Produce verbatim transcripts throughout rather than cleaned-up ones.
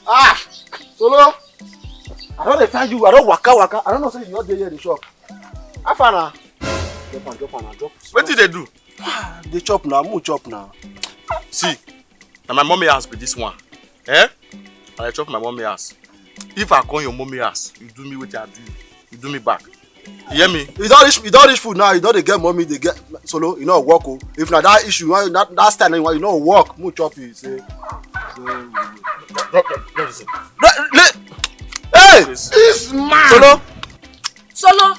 Ah, Solo, I don dey find you. I don waka waka. I don know say you no dey here dey shop. How far na? Drop am, drop am, drop. Wetin dey do? Ah, dey chop na, mu chop na. See, na my mommy house be this one. Eh? I dey chop my mommy house. If I come your mommy house, you do me wetin I do you, you do me back. You hear me? You don reach, you don reach food now. You don dey get mommy, dey get Solo. You no work o. If na that issue, you want that, that style, you want, you no work. Mu chop you say. Drop, drop, drop this thing. Le, le, hey! This man. Solo. Solo.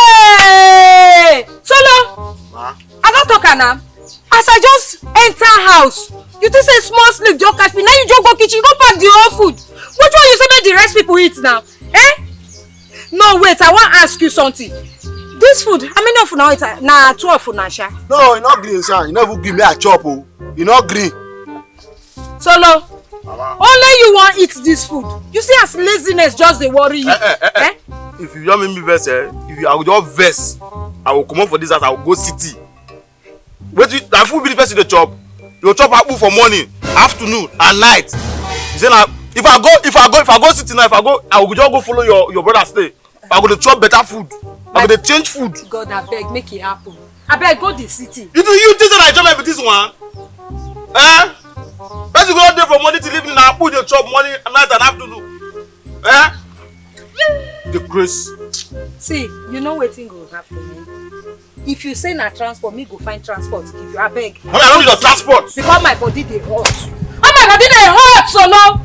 Hey! Solo! Ma? I don talk am now. As I just enter house, you think say small sleep just catch me. Now you just go kitchen, you go pack the whole food. Which one you say make the rest people eat now? Eh? No, wait, I wan ask you something. This food, how many of una eat am? Na twelve una sha? No, you no gree, sha. You no even gree me I chop o. You no gree. Solo, Mama. Only you wan eat this food. You see as laziness just dey worry you. Eh, eh, eh, eh. Eh? If you hear me, me vex, eh? If you, I go just vex. I go comot for this house. I go go city. Wetin, na food be the person dey chop? You go chop akpu for morning, afternoon, and night. You say na, if I go, if I go, if I go city now, if I go, I go just go follow your, your brother stay. I go dey chop better food. I go dey change food. God, abeg, make e happen. Abeg, go the city. You do, you think say na enjoyment be this one? Eh? Person go dey from morning till evening, na food dey chop morning, night and afternoon. Eh? The grace. See, you know wetin go happen, eh? If you say na transport, me go find transport give you, abeg. Mama, I no need your transport. Because my body dey hot. Oh, my body dey hot, Solo.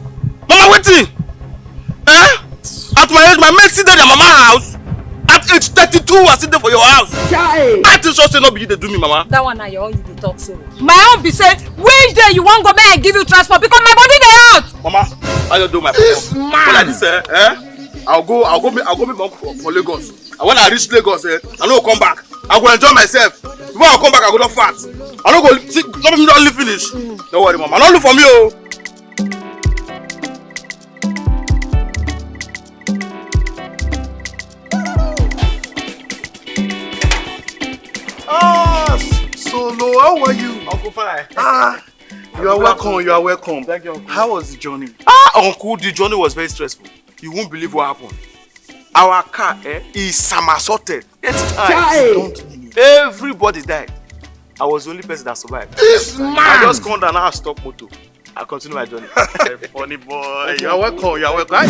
Mama, wetin? Eh? At my age, my mate still dey their mama house. At age thirty-two, I still dey for your house. Chai. I think so say no be you dey do me, Mama. That one na your own you dey talk so. My own be say, which day you wan go make I give you transport because my body dey hot. Mama, I just do my This man. But like this, eh? Eh? I'll go, I'll go, meet, I'll go meet my uncle for, for Lagos. And when I reach Lagos, eh, I no come back. I go enjoy myself. Before I come back, I go don fat. I no go see, no be me don live finish. Don't worry, Mama. No look for me, oh. Ah, Solo, how are you? Uncle, fine. Ah, you are welcome. You are welcome. Thank you, Uncle. How was the journey? Ah, Uncle, the journey was very stressful. You won't believe what happened. Our car, eh, is somersaulted eight times. Chai! Don't mean it. Everybody died. I was the only person that survived. This man! I just come down and I stop motor. I continue my journey. Funny boy. You are welcome. You are welcome.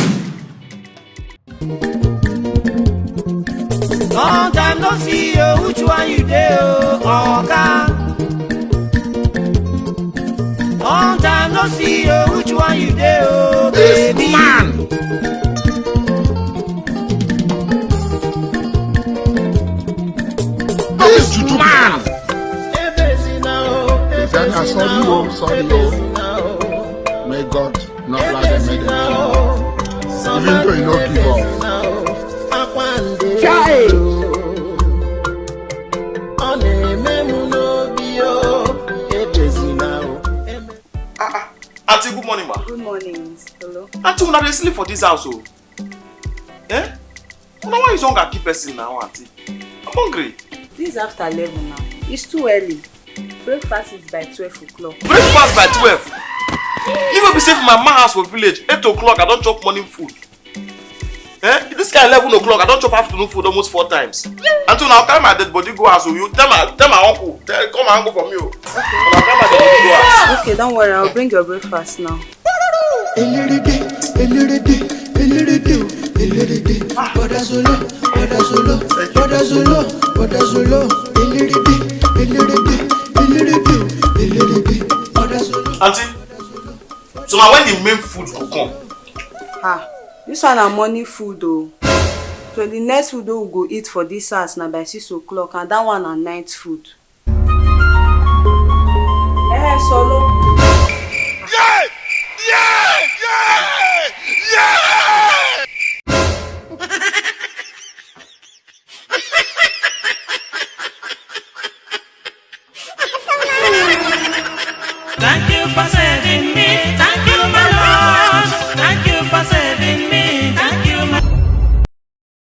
Long time no see you. Which one you dey, oh, Oga? Long time no see you. Which one you dey, oh, baby? This man. This man. Ivana, sorry, oh, sorry, oh. May God not allow them, make them fall. Even though you no give up. Chai! Ah, ah. Auntie, good morning, ma. Good morning, Solo. Auntie, una dey sleep for this house, oh. Eh? Una, why is hunger kill person now, auntie? I'm hungry. This is after eleven now. It's too early. Breakfast is by twelve o'clock. Breakfast by twelve? You know, be say for my ma house for village, eight o'clock, I don chop morning food. Eh? This kind eleven o'clock, I don chop afternoon food almost four times. Auntie, now carry my dead body go house, oh. You tell my, tell my uncle, tell, call my uncle for me, oh. Okay. Una carry my dead body go house. Okay, don't worry, I'll bring your breakfast now. Elerede, elerede, elerede, elerede. Brother Solo, brother Solo, brother Solo, brother Solo. Elerede, elerede, elerede, elerede. Brother Solo. Auntie, so now when the main food go come? Ah, this one na morning food, oh. So the next food wey we go eat for this house na by six o'clock, and that one na night food. Eh, Solo. Yeah! Yeah! Yeah! Yeah! Thank you for saving